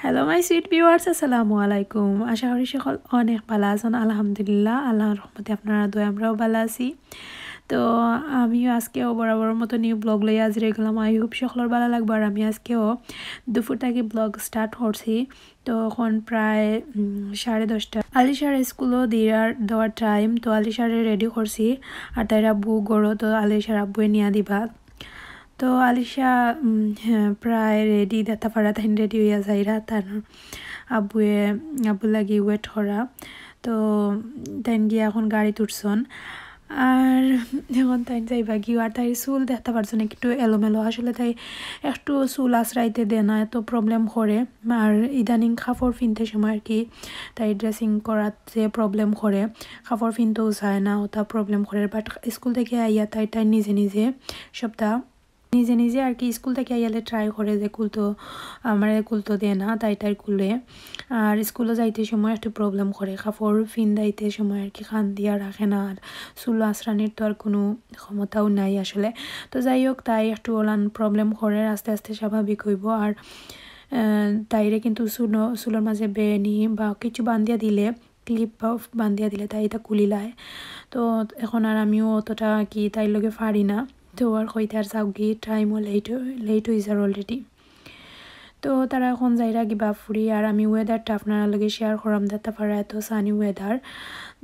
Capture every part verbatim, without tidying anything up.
Hello my sweet viewers, আসসালামু আলাইকুম। আশা করি সকল অনেক ভালা আছইন। আলহামদুলিল্লাহ, আল্লাহর রহমতে আপনারার দোয়ায় আমরাও ভালা আছি। তো আমিও আজকেও বরাবর মতো new vlog লইয়া হাজির অইগেলাম। I hope সকলর ভালা লাগবো। আর আমি আজকেও দুপুর থাকি vlog start করছি। তো এখন প্রায়, উম, সাড়ে দশটা। আলিশার স্কুলও দিয়ার, দেওয়ার time। তো আলিশারে ready করছি। আর তাইর আব্বু ঘরো, তো আলিশার আব্বুয়ে নিয়া দিবা। তো আলিশা, উম, হ্যাঁ, প্রায় ready, দেখতা পাররা তাইন ready অইয়া যাইরা, তান আব্বুয়ে, আব্বুর লাগি wait করা। তো তাইন গিয়া এখন গাড়িত উঠছইন। আর এখন তাইন যাইবা গিয়া, আর তাইর চুল দেখতা পারছইন একটু এলোমেলো, আসলে তাই একটু চুল আছড়াইতে দেয় না, এত problem করে। আর ইদানিং কাপড় ফিনতে সময় আর কি, তাই dressing করাতে problem করে, কাপড় ফিনতেও চায় না, ওটা problem করে। But স্কুল থাকি আইয়া তাই, তাই নিজে নিজে সবটা নিজে নিজে আর কি স্কুল থাকি আইয়ালে try করে যে খুলতো, আমারে খুলতো দেয় না, তাই তাই খুলে। আর স্কুলও যাইতে সময় একটু problem করে, কাপড় ফিন্দাইতে সময় আর কি কান্দিয়া রাখে না, আর চুল আছড়ানির তো আর কোনো ক্ষমতাও নাই আসলে। তো যাই হোক, তাই একটু ওলান problem করে, আস্তে আস্তে স্বাভাবিক অইবো। আর, আহ, তাইরে কিন্তু চুলো-, চুলর মাঝে বেনি বা কিছু বান্ধিয়া দিলে, clip বা বান্ধিয়া দিলে তাই ইটা খুলিলায়। তো এখন আর আমিও অতটা কি তাইর লগে পারি না। তো আর কইতে আর যাওগি, time-ও late অই-, late অই যার already। তো তারা এখন যাইরা কিবা ফুরি, আর আমি weather-টা আপনারার লগে share করাম, দেখতা পাররা এত sunny weather।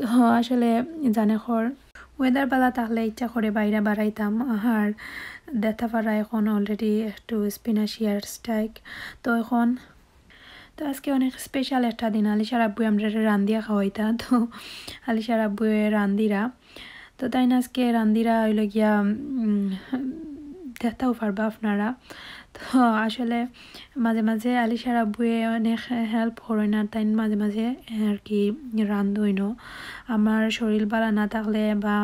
তো আসলে জানে খর, weather ভালা থাকলে ইচ্ছা করে বাইরে বারাইতাম, আর দেখতা পাররা এখন already একটু স্পিনাশি আর স্টাইক। তো এখন তো আজকে অনেক special একটা দিন, আলিশার আব্বু আমরারে রান্দিয়া খাওয়াইতা। তো আলিশার আব্বুয়ে রান্দিরা, তো তাইন আজকে রান্দিরা অইলো গিয়া, উম, দেখতাও পারবা আপনারা। তো আসলে মাঝে মাঝে আলিশার আব্বুয়ে অনেক help করইন, আর তাইন মাঝে মাঝে আর কি রান্ধইনও। আমার শরীর ভালা না থাকলে বা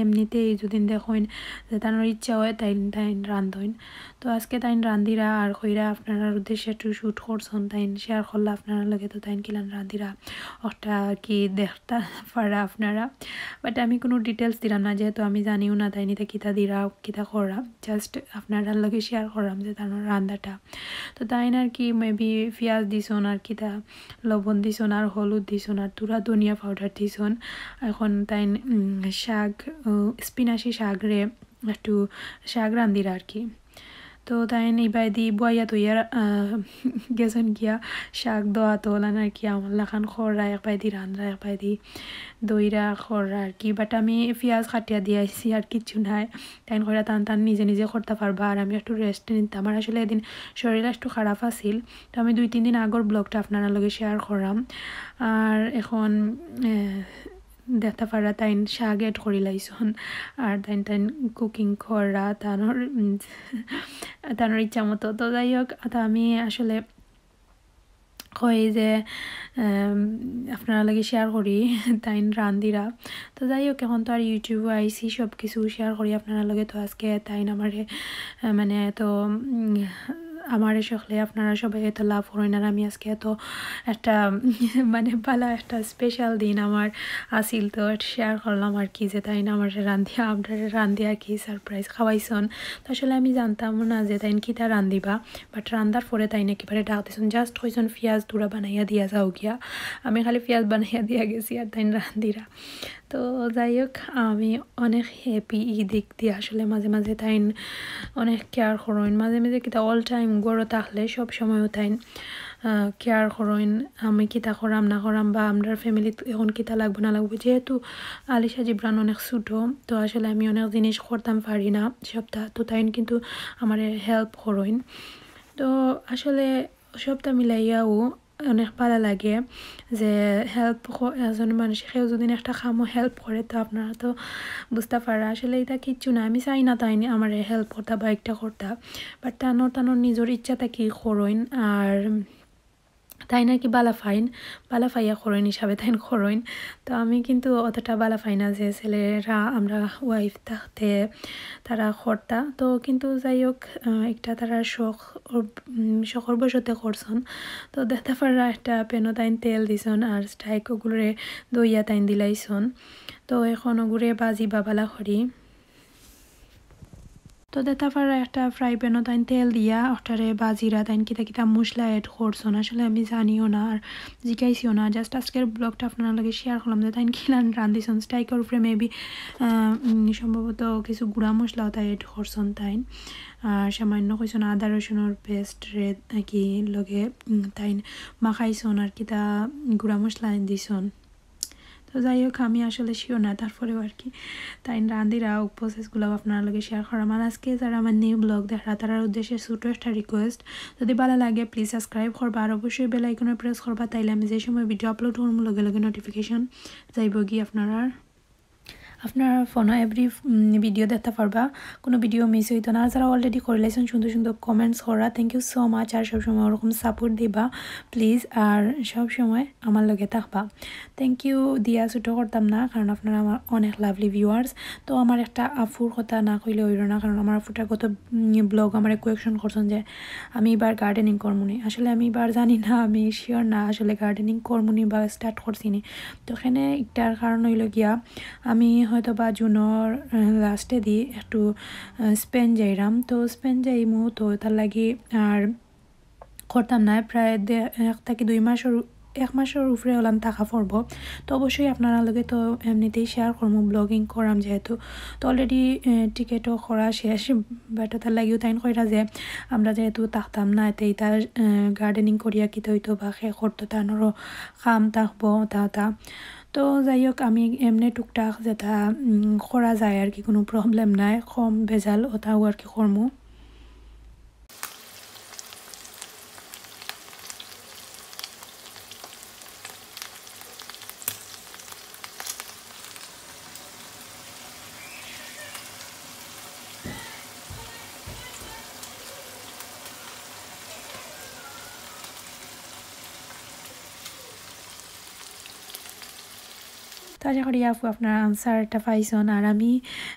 এমনিতেই যদি দেখইন যে তানর ইচ্ছা অয়, তাইন, তাইন রান্ধইন। তো আজকে তাইন রান্দিরা আর কইরা আপনারার উদ্দেশ্যে একটু shoot করছইন, তাইন share করলা আপনারার লগে। তো তাইন কিলান রান্দিরা ওটা আর কি দেখতা পাররা আপনারা, but আমি কোনো details দিরাম না, যেহেতু আমি জানিও না তাইন ইতা কিতা দিরা, কিতা করা, just আপনারার লগে share করাম যে তানর রান্দাটা। তো তাইন আর কি maybe পিয়াজ দিছইন, আর কিতা লবণ দিছইন, আর হলুদ দিছইন, আর থুড়া ধনিয়া powder দিছইন। এখন তাইন, উম, শাক, উম, স্পিনাশি শাকরে একটু শাক রান্দিরা আর কি। তো তাইন ইবায়দি বওয়াইয়া থইয়া, আহ, গেছইন গিয়া শাক ধোয়াত, ওলান আর কি আমার লাখান খররা, একবায়দি রান্ধরা, একবায়দি ধইরা খররা আর কি। But আমি পিয়াজ কাটিয়া দিয়া আইছি, আর কিচ্ছু নাই। তাইন কইরা তান তান নিজে নিজে করতা পারবা, আর আমি একটু rest নিতাম। আর আসলে এদিন শরীর একটু খারাপ আছিল, তো আমি দুই তিন দিন আগর vlog-টা আপনারার লগে share করাম। আর এখন, আহ, দেখতা পাররা তাইন শাক add করি লাইছইন, আর তাইন তাইন cooking কররা, তানর, উম, তানর ইচ্ছা মতো। তো যাই হোক, তো আমি আসলে কই যে, উম, আপনারার লগে share করি তাইন রান্দিরা। তো যাই হোক, এখন তো আর YouTube-ও আইছি, সব কিছু share করি আপনারার লগে। তো আজকে তাইন আমারে, আহ, মানে, তো, উম, আমারে সকলে, আপনারা সবাই এত love করইন, আর আমি আজকে এত একটা, মানে, ভালা একটা special দিন আমার আছিল, তো share করলাম আর কি, যে তাইন আমারে রান্দিয়া, আমরারে রান্দিয়া আর কি surprise খাওয়াইছইন। তো আসলে আমি জানতামও না যে তাইন কিতা রান্দিবা, but রান্দার পরে তাইন একেবারে ডাক দিছইন, just কইছইন, "পিয়াজ থুড়া বানাইয়া দিয়া যাও গিয়া।" আমি খালি পিয়াজ বানাইয়া দিয়া গেছি, আর তাইন রান্দিরা। তো যাই হোক, আমি অনেক happy ই দিক দিয়া। আসলে মাঝে মাঝে তাইন অনেক care করইন, মাঝে মাঝে কিতা all time ঘরো থাকলে সব সময়ও তাইন, আহ, care করইন। আমি কিতা করাম না করাম বা আমরার family-ত এখন কিতা লাগবো না লাগবো, যেহেতু আলিশা জিবরান অনেক ছোটো, তো আসলে আমি অনেক জিনিস করতাম পারি না সবটা, তো তাইন কিন্তু আমারে help করইন। তো আসলে সবটা মিলাইয়াও অনেক ভালা লাগে যে help ক-, একজন মানুষে কেউ যদি একটা কামও help করে, তো আপনারা তো বুঝতা পাররা আসলে ইটা কিচ্ছু না। আমি চাই না তাইন আমারে help করতা বা একটা করতা, but তানর, তানর নিজর ইচ্ছা থাকি করইন। আর তাইন আর কি ভালা পাইন, ভালা পাইয়া করইন হিসাবে তাইন করইন। তো আমি কিন্তু অতটা ভালা পাই না যে ছেলেরা আমরা wife থাকতে তারা করতা। তো কিন্তু যাই হোক, আহ, একটা তারা শখ, উম, শখর বশতে করছইন। তো দেখতা পাররা একটা pan-ও তাইন তেল দিছইন, আর স্টাইক ওগুলোরে ধইয়া তাইন দিলাইছইন। তো এখন ওগুরে ভাজিবা ভালা করি। তো দেখতা পাররা একটা ফ্রাই প্যানও তাইন তেল দিয়া ওটারে বাজিরা তাইন কিতা কিতা মশলা অ্যাড করছইন, আসলে আমি জানিও না আর জিকাইছিও না, জাস্ট আজকের ব্লগটা আপনারার লগে শেয়ার করলাম যে তাইন কিলান রান্ধিছইন। স্টাইকর উপরে মেবি সম্ভবত কিছু গুঁড়া মশলাও তাই অ্যাড করছইন তাইন, আর সামান্য কইছইন আদা রসুনর পেস্ট রে কি লগে উম, তাইন মাখাইছইন আর কিতা গুঁড়া মশলা দিছইন। তো যাই হোক, আমি আসলে শিওর না, তারপরেও আর কি তাইন রান্ধিরা ও প্রসেসগুলো আপনারার লগে শেয়ার করলাম। আর আজকে যারা আমার নিউ ব্লগ দেখরা তারার উদ্দেশ্যে ছোটো একটা রিকোয়েস্ট, যদি ভালা লাগে প্লিজ সাবস্ক্রাইব করবা আর অবশ্যই বেল আইকনে প্রেস করবা, তাইলে আমি যে সময় ভিডিও আপলোড করমু লগে লগে নোটিফিকেশন যাইবগি আপনারার আপনারার ফোনো এভরি ভিডিও দেখতা পারবা, কোনো ভিডিও মিস অইতো না। আর যারা অলরেডি করিলাইছইন সুন্দর সুন্দর কমেন্টস কররা, thank you so much। আর সবসময় ওরকম সাপোর্ট দিবা প্লিজ, আর সবসময় আমার লগে থাকবা। থ্যাংক ইউ দিয়া ছোটো করতাম না, কারণ আপনারা আমার অনেক লাভলি ভিউয়ার্স। তো আমার একটা আফুর কথা না কইলে অইলো না, কারণ আমার আফুটা গত ব্লগ আমারে কোয়েকশন করছইন যে আমি এবার গার্ডেনিং করমুনি। আসলে আমি এবার জানি না, আমি শিওর না আসলে গার্ডেনিং করমুনি বা স্টার্ট করছিনি। তো এখানে একটার কারণ অইলো গিয়া আমি হয়তো বা জুনর লাস্টে দি একটু স্পেন যাইরাম। তো স্পেন যাইমু, তো তার লাগি আর করতাম না, প্রায় দে-, এক থাকি দুই মাসর, এক মাসর উপরে অলান থাকা পড়বো। তো অবশ্যই আপনারার লগে তো এমনিতেই শেয়ার করমু, ব্লগিং করাম যেহেতু। তো অলরেডি টিকিটও করা শেষ, বাট তার লাগিও তাইন কইরা যে আমরা যেহেতু থাকতাম না, এতে ইতা গার্ডেনিং করিয়া কিতা অইতো বা খে করতো, তানরও কাম থাকবো তা তা। তো যাই হোক, আমি এমনে টুকটাক যেটা উম, করা যায় আর কি, কোনো প্রবলেম নাই, কম ভেজাল ওটাও আর কি করমু। তো আশা করি আফু আপনারা আনসারটা পাইছইন। আর আমি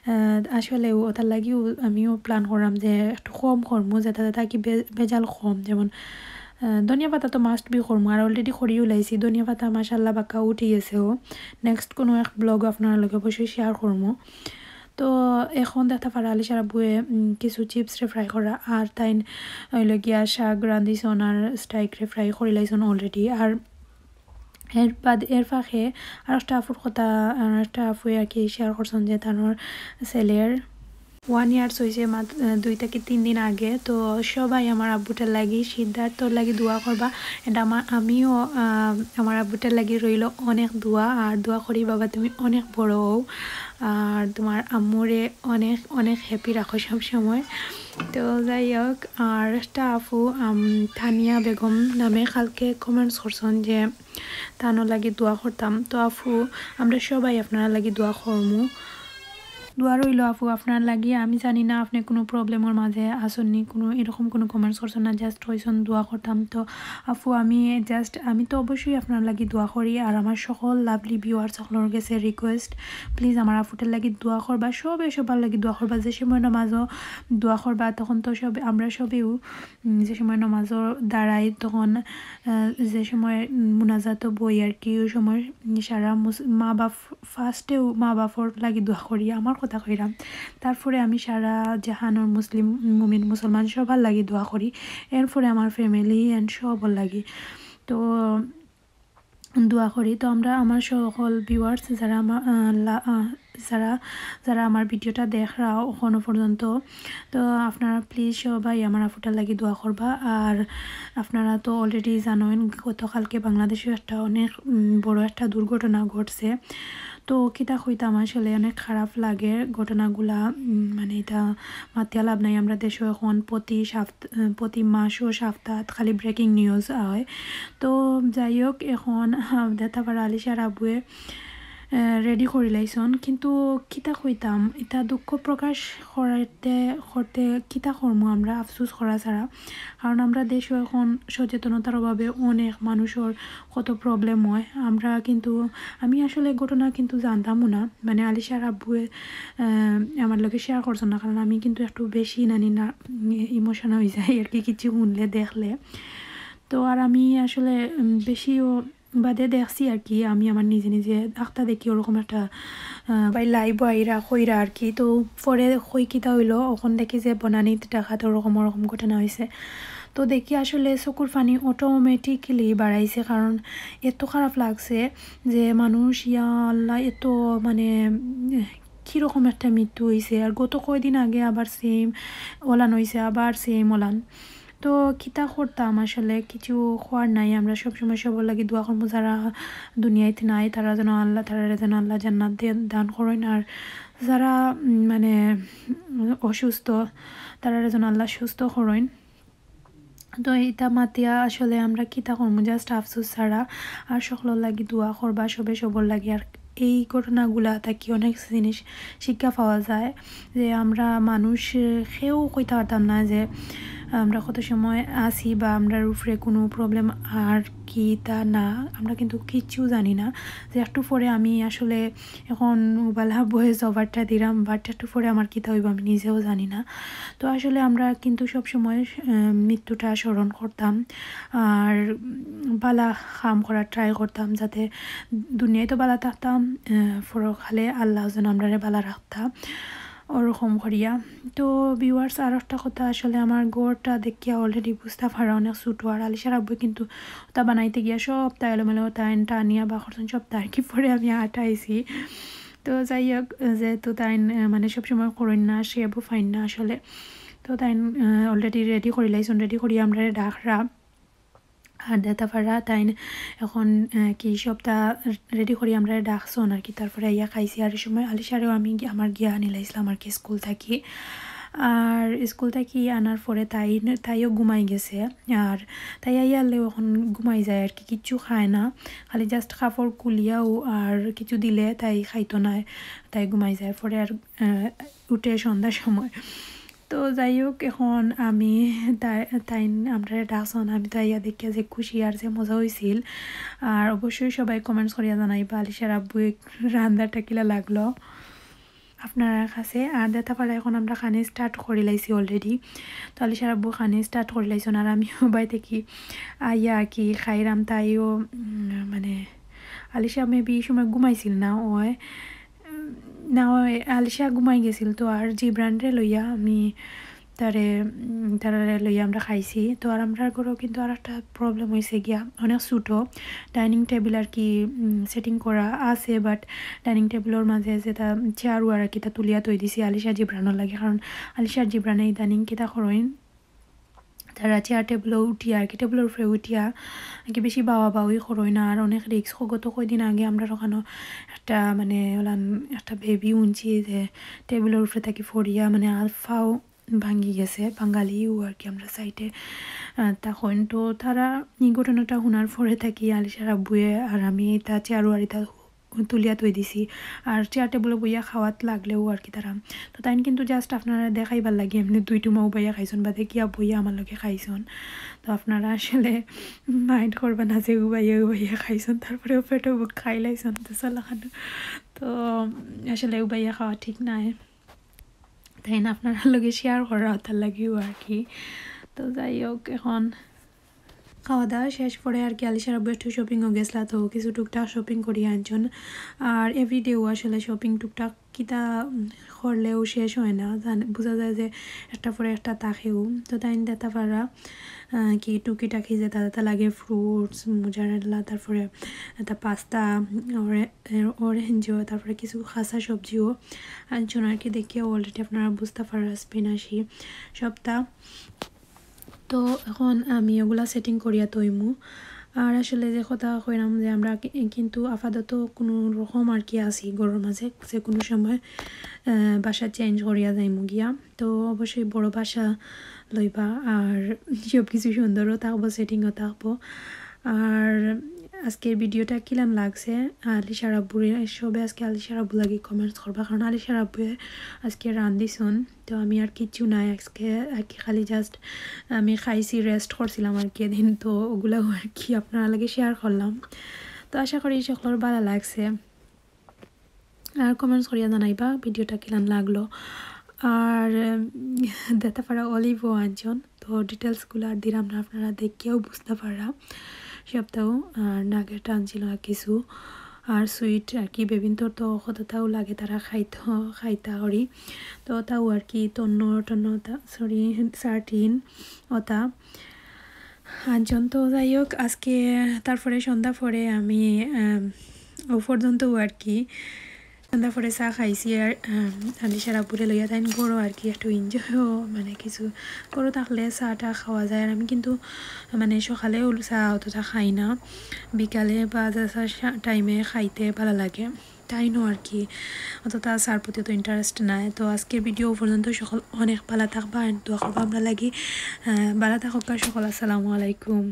আহ, আসলে ওটার লাগিও আমিও প্ল্যান করলাম যে একটু কম করমু, যেটা যেটা কি বে- ভেজাল কম, যেমন আহ, ধনিয়া পাতা তো মাস্ট বি করমু, আর অলরেডি করিও লাইছি। ধনিয়া পাতা মাশাল্লাহ বাক্কা উঠি গেছে ও। নেক্সট কোনো এক ব্লগ আপনারার লগে অবশ্যই শেয়ার করমু। তো এখন দেখতা পাররা আলিশার আব্বুয়ে উম, কিছু চিপসরে ফ্রাই করা, আর তাইন অইলো গিয়া শাক রান্ধিছইন আর স্টাইকরে ফ্রাই করিলাইছইন অলরেডি। আর এর বাদ, এর ফাঁকে আর একটা আফুর কথা, আর একটা আফুয়ে আর কি শেয়ার করছইন যে তানর ছেলের ওয়ান ইয়ার্স অইছে মাত্র, আহ, দুই থাকি তিন দিন আগে। তো সবাই আমার আব্বুটার লাগি, সিদ্ধার্থর লাগি দোয়া করবা। And আমার, আমিও আহ, আমার আব্বুটার লাগি রইলো অনেক দোয়া, আর দোয়া করি বাবা তুমি অনেক বড় হও, আর তোমার আম্মুরে অনেক অনেক হ্যাপি রাখো সব সময়। তো যাই হোক, আর একটা আফু আম, তানিয়া বেগম নামে কালকে কমেন্টস করছইন যে তানর লাগি দোয়া করতাম। তো আফু, আমরা সবাই আপনারার লাগি দোয়া করমু। দোয়া রইলো আফু আপনারার লাগি। আমি জানি না আপনে কোনো প্রবলেমর মাঝে আছইন নি, কোনো এরকম কোনো কমেন্টস করছইন না, জাস্ট কইছইন দোয়া করতাম। তো আফু, আমি জাস্ট, আমি তো অবশ্যই আপনারার লাগি দোয়া করি, আর আমার সকল লাভলি ভিউয়ার্স সকলর গেছে রিকোয়েস্ট, প্লিজ আমার আফুটার লাগি দোয়া করবা, সবে সবার লাগি দোয়া করবা। যে সময় নামাজও দোয়া করবা, তখন তো সবে, আমরা সবেও উম, যে সময় নামাজও দাঁড়াই, তখন আহ, যে সময় মুনাজাতও বই আর কি, ওই সময় সারা মুস- মা বাপ, ফার্স্টেও মা বাপর লাগি দোয়া করি, আমার কথা কইরাম। তারপরে আমি সারা জাহানর মুসলিম মুমিন মুসলমান সবার লাগি দোয়া করি, এরপরে আমার ফ্যামিলি অ্যান্ড সবর লাগি। তো দোয়া করি। তো আমরা, আমার সকল ভিউয়ার্স যারা আমার, আহ, লা- আহ, যারা, যারা আমার ভিডিওটা দেখরা অখনো পর্যন্ত, তো আপনারা প্লিজ সবাই আমার আফুটার লাগি দোয়া করবা। আর আপনারা তো অলরেডি জানইন, গতকালকে বাংলাদেশে একটা অনেক উম, বড় একটা দুর্ঘটনা ঘটছে। তো কিতা কইতাম, আসলে অনেক খারাপ লাগে ঘটনাগুলা। উম, মানে, এটা মাতিয়া লাভ নাই। আমরা দেশও এখন প্রতি সাপ্ত- আহ, প্রতি মাসও সাপ্তাহ খালি ব্রেকিং নিউজ হয়। তো যাই হোক, এখন আহ, দেখতা পাররা আলিশার আব্বুয়ে রেডি করিলাইছইন, কিন্তু কিতা কইতাম, এটা দুঃখ প্রকাশ করতে করতে কিতা করমু আমরা, আফসোস করা ছাড়া। কারণ আমরা দেশও এখন সচেতনতার অভাবে অনেক মানুষর কত প্রবলেম হয়। আমরা কিন্তু, আমি আসলে ঘটনা কিন্তু জানতামও না, মানে আলিশার আব্বুয়ে আহ, আমার লগে শেয়ার করছইন না, কারণ আমি কিন্তু একটু বেশি নানি না ইমোশনাল হয়ে যাই আর কি কিছু শুনলে দেখলে। তো আর আমি আসলে উম, বেশিও বাদে দেখছি আর কি, আমি আমার নিজে নিজে আখতা দেখি ওরকম একটা, আহ, ভাই লাইভ আইরা কইরা আর কি। তো পরে কই কিতা হইলো, অখন দেখি যে বনানীত ঢাকাত ওরকম, ওরকম ঘটনা হইছে। তো দেখি আসলে চকুর পানি automatically বাড়াইছে, কারণ এত খারাপ লাগছে যে মানুষ, ইয়া আল্লাহ, এত মানে, উম, কিরকম একটা মৃত্যু হইছে। আর গত কয়দিন আগে আবার সেম ওলান হইছে, আবার সেম ওলান। তো কিতা করতাম আসলে, কিছু করার নাই। আমরা সবসময় সবর লাগি দোয়া করবো, যারা দুনিয়াত নাই, তারা যেন আল্লাহ, তারারে যেন আল্লাহ জান্নাত দে-, দান করইন। আর যারা, উম, মানে, উম, অসুস্থ, তারারে যেন আল্লাহ সুস্থ করইন। তো ইতা মাতিয়া আসলে আমরা কিতা করমু, just আফসোস ছাড়া। আর সকলর লাগি দোয়া করবা, সবে সবর লাগি। আর এই ঘটনাগুলা থাকি অনেক জিনিস শিক্ষা পাওয়া যায়, যে আমরা মানুষ, এ, কেউ কইতা পারতাম না যে আমরা কত সময় আছি বা আমরার উপরে কোনো problem আর কি তা না, আমরা কিন্তু কিচ্ছু জানি না। যে একটু পরে আমি আসলে এখন বালা voice overটা দিলাম, but একটু পরে আমার কিতা হইব আমি নিজেও জানি না। তো আসলে আমরা কিন্তু সব সময়, আহ, মৃত্যুটা স্মরণ করতাম, আর, উম, বালা কাম করার try করতাম, যাতে দুনিয়ায় তো বালা থাকতাম, আহ, পরকালে আল্লাহ যেন আমরারে বালা রাখতা, ওরকম করিয়া। তো viewers, আর একটা কথা, আসলে আমার ঘরটা দেখিয়া already বুঝতা পারা অনেক ছোটো, আর আলিশার আব্বু কিন্তু ওটা বানাইতে গিয়া সবটা এলোমেলো তাইন টানিয়া বা করছেন সবটা আর কি, পরে আমি আটাইছি। তো যাই হোক, যেহেতু তাইন, আহ, মানে সবসময় করইন না, সে আবু ফাইন না আসলে, তো তাইন, আহ, already ready করি লাইছন, ready করি আমরা ডাকরা। আর দেতা পারা তাইন এখন, আহ, কি সবটা ready করি আমরা ডাকছন আর কি। তারপরে আইয়া খাইছি, আর এই সময় আলিশারেও আমি গি-, আমার গিয়া আনিলাইছিলাম আর কি স্কুল থাকি। আর স্কুল থাকি আনার পরে তাই, তাইও ঘুমাই গেছে। আর তাই আইয়ালেও এখন ঘুমাই যায় আর কি, কিচ্ছু খায় না, খালি just কাপড় খুলিয়াও আর কিছু দিলে তাই খাইতো না, তাই ঘুমাই যায়। পরে আর, আহ, উঠে সন্ধ্যার সময়। তো যাই হোক, এখন আমি তাই, তাইন আমরা ডাকছন, আমি তো আইয়া দেখিয়া যে খুশি আর যে মজা হইছিল। আর অবশ্যই সবাই comments করিয়া জানাইবা আলিশার আব্বু রান্নাটা কিলা লাগলো আপনার কাছে। আর দেতা পারা এখন আমরা খানি start করি লাইছি already। তো আলিশার আব্বু খানি start করি লাইছন, আর আমি উবাই থাকি আইয়া আর কি খাইরাম। তাইও, উম, মানে আলিশা maybe এই সময় ঘুমাইছিল না, ওই, উম, না ওই আলিশা ঘুমাই গেছিল। তো আর জিবরানরে লইয়া আমি তারে, উম, তারারে লইয়া আমরা খাইছি। তো আর আমরার ঘরও কিন্তু আর একটা problem হইছে গিয়া, অনেক ছোটো dining table আর কি, উম, setting করা আছে, but dining tableর মাঝে যেটা chair ওয়ার আর কি, তা তুলিয়া থই দিছি আলিশা জিবরানর লাগি, কারণ আলিশার জিবরানে ইদানিং কিতা করইন, তারা chair tableও উঠিয়া আর কি, tableর উপরে উঠিয়া আর কি বেশি বাওয়া বাউই করইন। আর অনেক risk। গত কয়দিন আগে আমরার ওখানো একটা মানে ওলান একটা baby উনছি যে tableর উপরে থাকি ফড়িয়া মানে আর ফাও ভাঙ্গি গেছে, বাঙালিও আর কি আমরা side-এ, আহ, তখন তো তারা এই ঘটনাটা শোনার পরে থাকি আলিশার আব্বুয়ে আর আমি এটা chair ওয়ার এটা তুলিয়া থই দিছি। আর chair tableও বইয়া খাওয়াত লাগলেও আর কি তারা, তো তাইন কিন্তু just আপনারা দেখাইবার লাগি এমনি দুই টুমা উবাইয়া খাইছন বা দেখিয়া বইয়া আমার লগে খাইছন। তো আপনারা আসলে mind করবা না যে উবাইয়া উবাইয়া খাইছন, তারপরে পেটো বুক খাইলাইছন তো সালাখান। তো আসলে উবাইয়া খাওয়া ঠিক নাই, তাই না? আপনারা লগে share করা ওটার লাগিও আর কি। তো যাই হোক, এখন খাওয়া দাওয়া শেষ পরে আর কি আলিশার আব্বু একটু shoppingও গেছলা, তো কিছু টুকটাক shopping করি আনছন। আর everydayও আসলে shopping টুকটাক কিতা, উম, করলেও শেষ হয় না, জান-, বোঝা যায় যে একটা পরে একটা থাকেও। তো তাইন দেতা পারা, আহ, কি টুকিটাকি যেটা যেটা লাগে, fruits, mozzarella, তারপরে একটা pasta, ওরে-, এ, orangeও, তারপরে কিছু খাসা সবজিও আনছন আর কি। দেখিয়া already আপনারা বুঝতা পারা spinachই সবটা। তো এখন আমি ওগুলা setting করিয়া থইমু। আর আসলে যে কথা কইলাম যে আমরা কি-, কিন্তু আপাতত কোনো রকম আর কি আছি ঘরর মাঝে, যে কোনো সময়, আহ, বাসা change করিয়া যাইমু গিয়া। তো অবশ্যই বড় বাসা লইবা, আর সব কিছু সুন্দরও থাকবো, settingও থাকবো। আর আজকের videoটা কিলান লাগছে, আলিশার আব্বুরে সবে আজকে আলিশার আব্বু লাগি comments করবা, কারণ আলিশার আব্বুয়ে আজকে রান্ধিছন। তো আমি আর কিচ্ছু নাই আজকে, আর কি খালি just আমি খাইছি, rest করছিলাম আর কি এদিন। তো ওগুলাও আর কি আপনারা লগে share করলাম। তো আশা করি সকলর ভালা লাগছে। আর comments করিয়া জানাইবা videoটা কিলান লাগলো। আর, উম, দেতা পারা oliveও আনছন, তো detailsগুলো আর দিলাম না, আপনারা দেখিয়াও বুঝতা পারা। সপ্তাহ আর নাগের টানছিল আর কিছু আর সুইট আর কি বেবিন্তর তো কতটাও লাগে তারা খাইতো খাইতা করি। তো তাও আর কি তন্ন টন্ন সরি সার্টিন ওটা আনজন। তো যাই হোক, আজকে তারপরে সন্ধ্যা পরে আমি আহ, ও পর্যন্ত আর কি সন্ধ্যা পরে চা খাইছি আর আলিশার আব্বুরে লইয়া তাইন ঘরো আর কি একটু এনজয়ও মানে কিছু ঘরো থাকলে চাটা খাওয়া যায়। আর আমি কিন্তু মানে সকালে চা অতটা খাই না, বিকালে বা টাইমে খাইতে ভালা লাগে। তাইনও আর কি অতটা চার প্রতি অত ইন্টারেস্ট নাই। তো আজকের ভিডিও পর্যন্ত, সকল অনেক ভালা থাকবা and দোয়া করবা আমরা লাগি। ভালা থাকবা সকল, আসসালামু আলাইকুম।